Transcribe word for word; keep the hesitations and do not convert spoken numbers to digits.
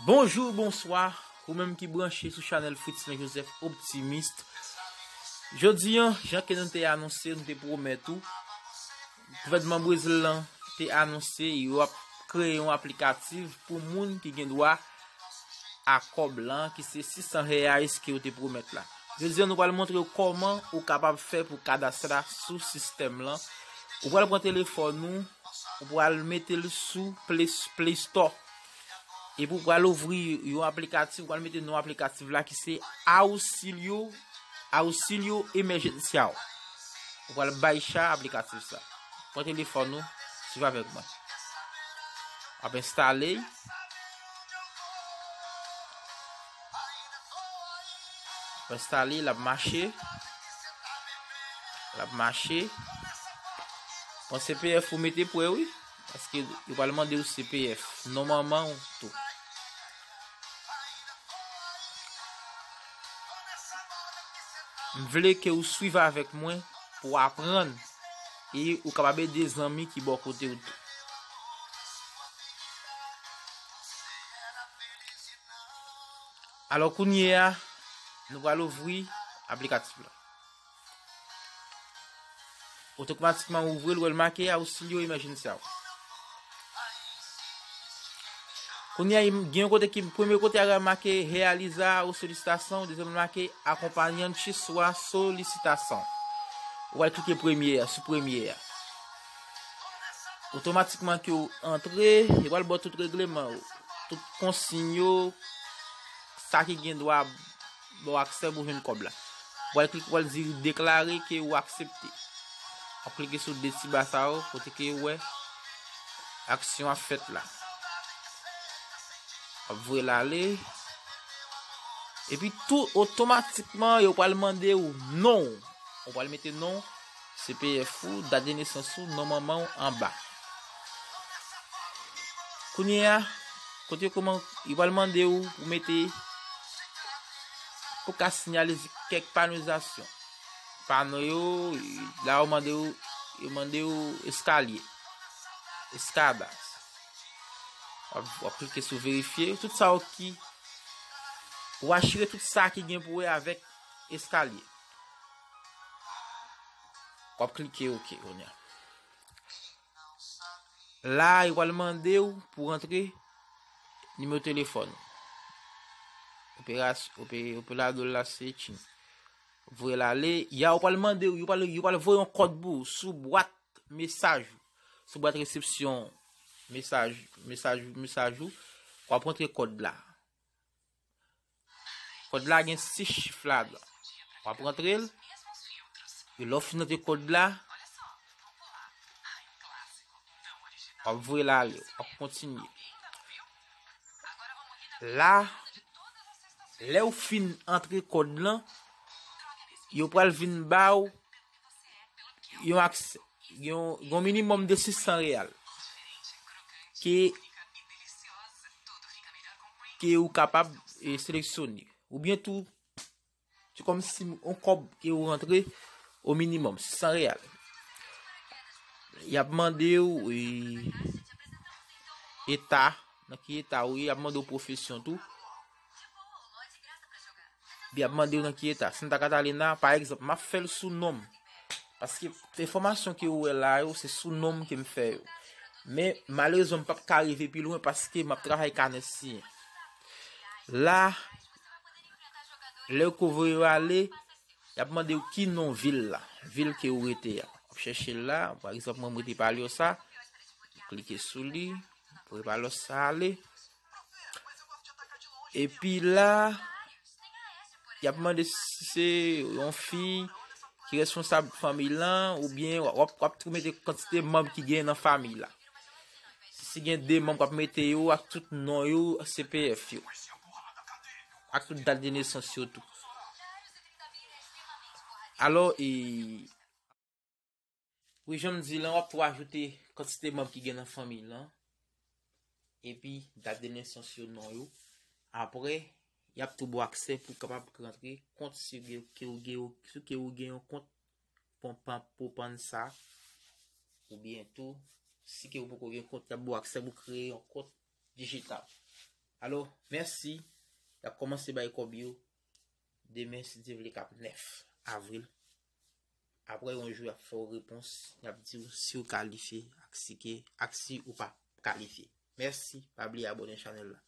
Bonjou, bonswa, ou menm ki branche sou chanèl Fritzlin Joseph Optimist. Jodi a, jan ke nou te anonse, nou te pwomèt ou, gouvènman Brezil lan te anonse yo ap kreye yon aplikatif pou moun ki gen dwa a kòb lan, ki se sis san reais ke yo te pwomèt la. Jodi a, nou pral montre w kòman ou kapab fè pou kadas la sou sistèm lan. Ou pral pran telefòn ou, ou pral mete l sou Play, Play Store. Epi ou pral ouvri yon aplikatif, ou pral mete non aplikatif la ki se Auxílio, Auxílio Emergencial. Ou pral bay cha aplikatif sa. Pran telefòn ou, swiv avèk mwen. Ap enstale. Ap enstale, l ap mache. L ap mache. Bon, C P F ou mete prè, wi. Paske yo pral mande w C P F. Non manman w tou. M vle ke w swiv avèk mwen pou w aprann e ou kapab ede zanmi ki bò kote w tou. Alò, kounye a, nou pral ouvri aplikatif la. Otomatikman ouvri l, ou wè l make Auxílio Emergencial. Kounye a, gen yon kote ki, premye kote a make Realiza ou Solicitação, dezyèm make Acompanhante sua Solicitação. Ou pral klike premye a, sou premye a. Otomatikman ke w antre, yo pral ba w tout regleman yo, tout konsiy yo, sa ki gen dwa ba w aksè pou jwenn kòb la. W al klik, w al di deklare ke ou aksepte. W ap klike sou de ti ba sa yo, kote ke ou wè aksyon ap fèt la. W ap voye l ale. Epi tou otomatikman, yo pral mande ou non. Ou pral mete non, C P F ou, dat de nesans ou, non manman w anba. Kounye a, kote kòman, yo pral mande ou pou mete, pou ka siyale kèk panozasyon. Pano yo, la yo mande ou, yo mande ou eskalye. Escadas. W ap, w ap klike sou verifye. Tout sa yo ki, ou asire tout sa ki gen pou wè avèk eskalye. W ap klike oke kounye a. La, yo pral mande w pou rantre nimewo telefòn ou. Operasyon, ope-, operadò la se Tim. Voye l ale. Ya, yo pral mande w, yo pral, yo pral voye yon kòd pou ou sou bwat mesaj ou. Sou bwat resepsyon mesaj, mesaj, mesaj ou. W ap rantre kòd la. Kòd la gen sis chif ladan. W ap rantre l. E lè w fin rantre kòd la, w ap voye l ale, w ap kontinye. La, lè w fin antre kòd lan, yo pral vin ba w yon aksè, yon, yon minimòm de sis san real ke, ke ou kapab, e, seleksyone. Oubyen tou, se kòmsi yon kòb ke ou rantre o minimòm, sis san real. Y ap mande w, e, eta, nan ki eta ou ye, y ap mande w pwofesyon tou. Epi y ap mande w nan ki eta. Santa Catarina, pa egzanp, m ap fè l sou non m. Paske enfòmasyon ke ou wè la yo, se sou non m ke m fè yo. Men, malerezman, m p ap ka rive pi lwen paske m ap travay kanè siyen. La, lè yo voye yo ale, y ap mande w ki non vil la, vil ke ou rete a. W ap chèche l la, pa egzanp, mwen, m rete Palhoça, klike sou li, voye Palhoça ale. Epi la, y ap mande si se yon fi ki responsab fanmi lan, oubyen w ap, w ap tou mete kantite manm ki gen nan fanmi la. Si gen de manm, w ap mete yo ak tout non yo, C P F yo. Ak tout dat de nesans yo tou. Alò, e, wi, jan m di lan, w ap tou ajoute kantite manm ki gen nan fanmi lan. Epi, dat de nesans yo, non yo. Apre, y ap tou ba w aksè pou w kapab rantre kont si ke, ke ou gen, si ke ou gen yon kont pon-, pan-, Poupansa. Oubyen tou, si ke ou poko gen kont, y ap ba w aksè pou kreye yon kont dijital. Alo, mèsi. Y ap kòmanse bay kòb yo demen, si Dye vle, k ap nèf avril. Apre yon jou, y ap fè w repons, y ap di w si w kalifye ak si ke, ak si ou pa kalifye. Mèsi, pa bliye abòne chanèl la.